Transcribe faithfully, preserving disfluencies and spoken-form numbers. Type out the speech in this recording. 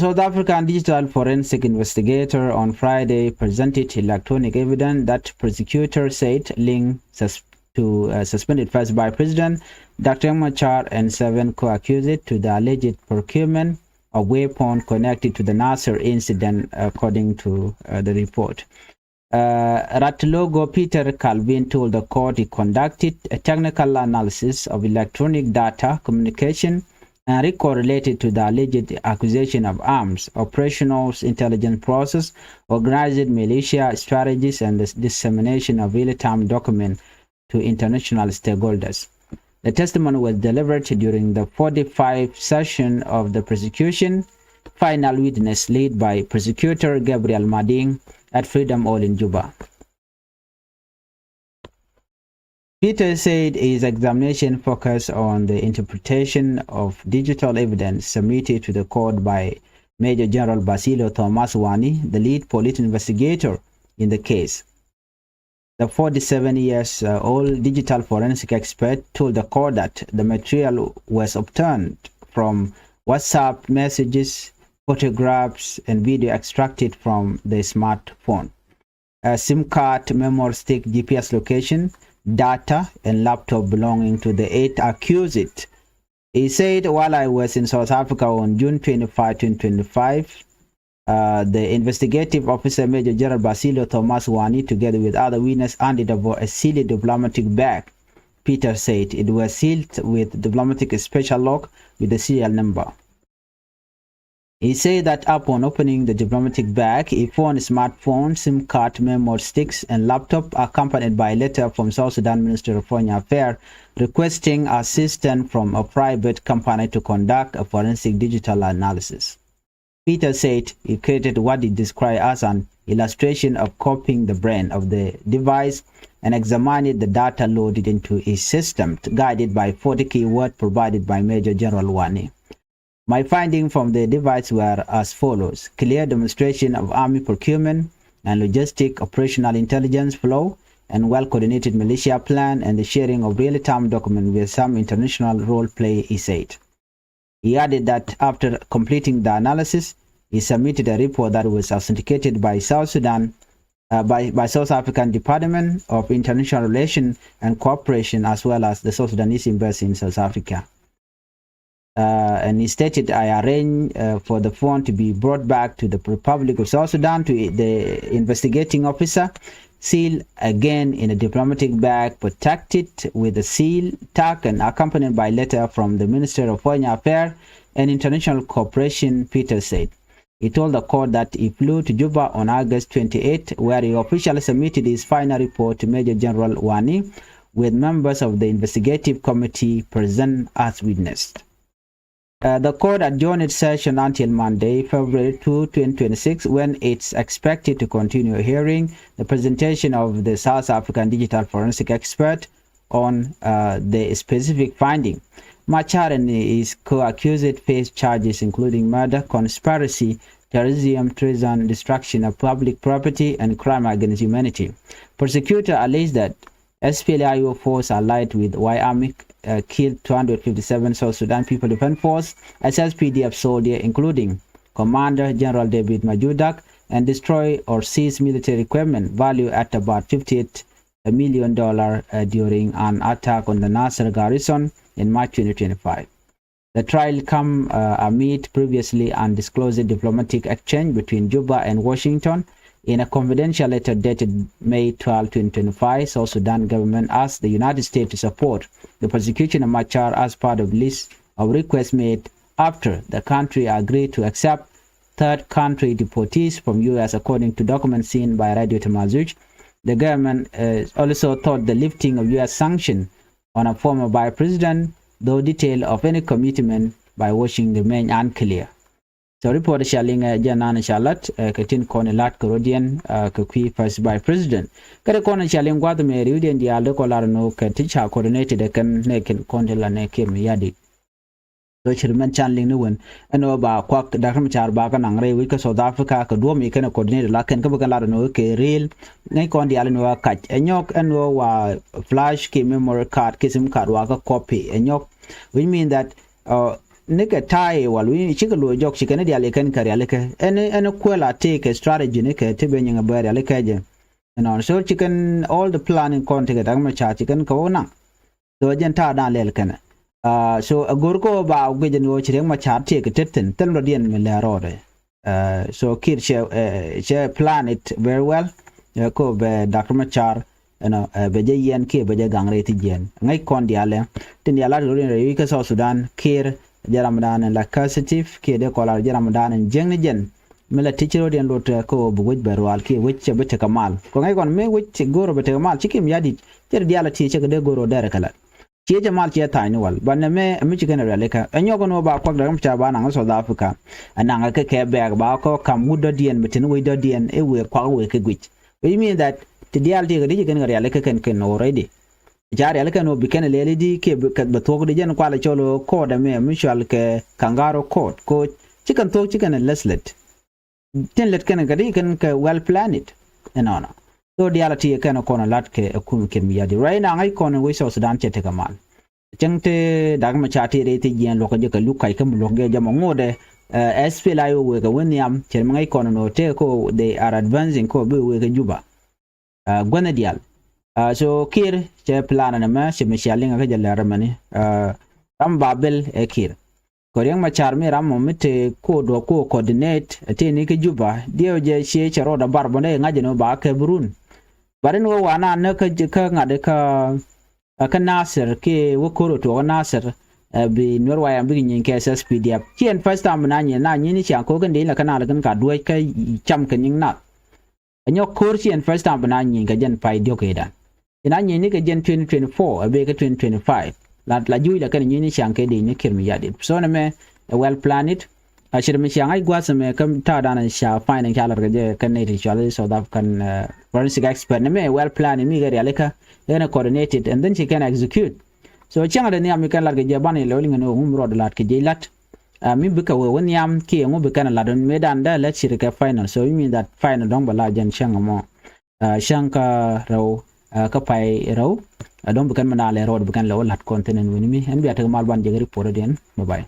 South African digital forensic investigator on Friday presented electronic evidence that prosecutor said linked sus- to uh, suspended First Vice President Doctor Machar and seven co-accused to the alleged procurement of weapon connected to the Nasser incident, according to uh, the report. Uh, Ratlogo Peter Calvin told the court he conducted a technical analysis of electronic data communication and record related to the alleged acquisition of arms, operational intelligence process, organized militia strategies, and the dissemination of real-time documents to international stakeholders. The testimony was delivered during the forty-five session of the prosecution. Final witness led by prosecutor Gabriel Mading at Freedom Hall in Juba. Peter said his examination focused on the interpretation of digital evidence submitted to the court by Major General Basilio Thomas Wani, the lead police investigator in the case. The forty-seven years uh, old digital forensic expert told the court that the material was obtained from WhatsApp messages, photographs, and video extracted from the smartphone, a SIM card, memory stick, G P S location, data, and laptop belonging to the eight accused. He said, "While I was in South Africa on June twenty-five, twenty twenty-five, uh, the investigative officer, Major General Basilio Thomas Wani, together with other witnesses, handed over a sealed diplomatic bag." Peter said it was sealed with diplomatic special lock with the serial number. He said that upon opening the diplomatic bag, he found a smartphone, SIM card, memory sticks, and laptop, accompanied by a letter from South Sudan Minister of Foreign Affairs requesting assistance from a private company to conduct a forensic digital analysis. Peter said he created what he described as an illustration of copying the brain of the device and examined the data loaded into his system, guided by forty keywords provided by Major General Wani. My findings from the device were as follows: clear demonstration of army procurement and logistic operational intelligence flow and well-coordinated militia plan and the sharing of real-time documents with some international role play, he said. He added that after completing the analysis, he submitted a report that was authenticated by South Sudan, uh, by, by South African Department of International Relations and Cooperation, as well as the South Sudanese Embassy in South Africa. Uh, and he stated, "I arrange uh, for the phone to be brought back to the Republic of South Sudan to the investigating officer, sealed again in a diplomatic bag, protected with a seal, tag, and accompanied by letter from the Minister of Foreign Affairs and International Cooperation," Peter said. He told the court that he flew to Juba on August twenty-eighth, where he officially submitted his final report to Major General Wani, with members of the investigative committee present as witness. Uh, the court adjourned its session until Monday, February two, twenty twenty-six, when it's expected to continue hearing the presentation of the South African digital forensic expert on uh, the specific finding. Machar and his co-accused face charges including murder, conspiracy, terrorism, treason, destruction of public property, and crime against humanity. Prosecutor alleged that S P L A I O force allied with White Army uh, killed two hundred fifty-seven South Sudan People Defense Force, S S P D F soldier, including Commander General David Majudak, and destroy or seize military equipment valued at about fifty-eight million dollar uh, during an attack on the Nasser garrison in March twenty twenty-five. The trial come uh, amid previously undisclosed diplomatic exchange between Juba and Washington. In a confidential letter dated May twelve, twenty twenty-five, South Sudan government asked the United States to support the prosecution of Machar as part of list of requests made after the country agreed to accept third country deportees from U S, according to documents seen by Radio Tamazuj. The government uh, also thought the lifting of U S sanction on a former vice president, though detail of any commitment by Washington remain unclear. So report cia liŋ ɛ jɛn nan cia lat ɛ kɛ tin kɔn lat kɛ rodiɛn ɛ kɛ kui̱ first vice president. Kɛ ti kɔn cia liŋ guath mɛ riwdiɛn diaal ti kɔn lar nɔ kɛ ti ca coordinated ɛ kɛn nɛ kɛn kɔn ti la nɛ kiɛ mi yadi. So cir mɛn can liŋ ni wen ɛn ɣöö ba kuak Doctor Machar ba kɛ naŋ rɛy wec kä South Africa kɛ duɔ̱ɔ̱p mi kɛn ɛ coordinated la kɛn kä bi kɛn lar nɔ kɛ ril. Ŋäc kɔn diaal ni ɣöö kac ɛ nyɔk ɛn ɣöö wa flash kiɛ memory card kiɛ sim card wa kä copy ɛ nyɔk, which mean that uh, nikɛ ta̱a̱ i̱ wal wi̱i̱ cikɛ lo̱c jɔk ci kɛn i̱ diaal i̱ kɛn kɛ rialikä. Ɛn, ɛn kuɛl a tëëkɛ strategy nikɛ ti ben nyiŋ a bɛ rialikä jɛ. Ɛnɔ, so ci kɛn all the planning kɔn tikɛ Riek Machar ci kɛn kɛ wä naŋ. So jɛn ta̱a̱ dan lɛl kɛnɛ. Ah, so a go̱r kɛ wä ba guic ɛn ɣöö ci Riek Machar tëëkɛ tet thi̱n, thil rɔ diɛn mi lɛ rɔɔdɛ. Ah, so Kiir cɛ, eh, cɛ plan it very well. Eh, ko bɛ Doctor Machar, you know, eh, bɛ jɛ yiɛn kiɛ bɛ jɛ gaŋ rɛy ti jiɛn. Ŋäc kɔn diaalɛ tin diaal lat rot in rɛy wi̱c kä South Sudan, Kiir jɛ ramdan in la sensitive kiɛ dee kɔlar jɛ ramdan in jiäkni jɛn. Mi la ti ci rot in lot, eh, ko bi wec bɛ rual kiɛ wec cɛ bi tekɛ mal. Ko ŋäc kɔn mi wec go̱r bɛ tekɛ mal ci Kiir Mayardit cɛ ri diaal a ti cɛ kɛ dee go̱r rot dɛrɛ kɛ la. Ciecä mal ciɛ tha̱a̱ny ni wal. Banɛ mɛ mi ci kɛn rialikä. Ɛ nyɔk ni wä ba kuak Riek Machar ba naŋ South Africa. Ɛ naŋ kɛ kɛ bɛɛk ba kɔ kam wut dɔ̱diɛn bi tin wec dɔ̱diɛn i̱ wëë kuak wëë kɛ guic. Which mean that ti diaal ti kɛ di ci kɛn kɛ rialikä kɛn kɛn already. Ca rialikä ni wä bi kɛn lɛli di kiɛ bɛ thuɔk di jɛn kual cɔl kɔɔdɛ mɛ mi cual kɛ kangaroo court ko ci kɛn thuɔk ci kɛn lɛslet. Tin lät kɛn kɛ di kɛn kɛ well planned. Ɛnɔnɔ. So diaal a ti kɛn kɔn lat kɛ ɛ kum Kiir Mayardit. Right now ŋäc kɔn in wec South Sudan cɛ tekɛ mal. Cäŋ te Riek Machar ti rɛy ti jiɛn luɔk kɛ jɛ kɛ luk kac kä mi luɔk gɛ jɛ mɔ ŋotdɛ. Ɛ S P L A I O wëë kɛ wä nhiam cɛ mi ŋäc kɔn in wä tëë ko they are advancing ko bi wëë kɛ Juba. Ah, guänh diaal. Ah, so Kiir cɛ plan ni mɛ cɛ mi cia liŋ kä jɛ lɛr mɛni. Ah, ram ba bil ɛ Kiir. Kɛ Riek Machar mi ram mɔ mi te ko duɔk ko coordinate ti ni kä Juba diɛw jɛ cie cɛ rɔɔdɛ bar bä ni ŋa̱c ni ba kɛ bi run. But in wä wa na ni kä ŋa̱t kä kä Nasir kiɛ wä ko̱r wä tuɔk Nasir. Bi Nuer Wayam bik nyieny kɛ S S P D F ci ɛn first time na nyieny na nyieny ni ciaŋ ko kɛn dee in la kä na la kɛn ka duec kä cam kɛ nyiŋ nath. Ɛ nyɔk ko̱r ci ɛn first time bi na nyieny kɛ jɛn pay diɔk kɛ dan. Ci na nyieny ni kɛ jɛn twenty twenty-four ɛ bee kɛ twenty twenty-five. La, la juuc la kɛn nyieny ni ciaŋ kɛ dee ni Kiir Mayardit. So ni mɛ ɛ well planned. A cir mi ciaŋ a gua̱th mɛ kä ta̱a̱ dan ca finding ca lar kɛ jɛ kɛ nɛy ti cual South African forensic expert ni mɛ ɛ well planned mi kɛ rialikä. Ɛn ɛ coordinated and then ci kɛn execute. So ciaŋ a dee nhiam mi kɛn lar kɛ jɛ ban ilɛ wä liŋɛ ni wä ŋum rɔɔd lat kɛ jɛ lat. Mi bikɛ wee wä nhiam kiɛ ŋu bikɛn lat mi dan dee lät cir kɛ final. So you mean that final dɔ̱ŋ bɛ la jɛn cäŋ mɔ. Cäŋ kä rɛw kä pay rɛw. Dɔ̱ŋ bikɛn mi na lɛ rɔɔd bikɛn lɛ wä lat kɔn thin ɛn wi̱ni mi ɛn bia tek mal ban jɛ kɛ report diɛn. Bye bye.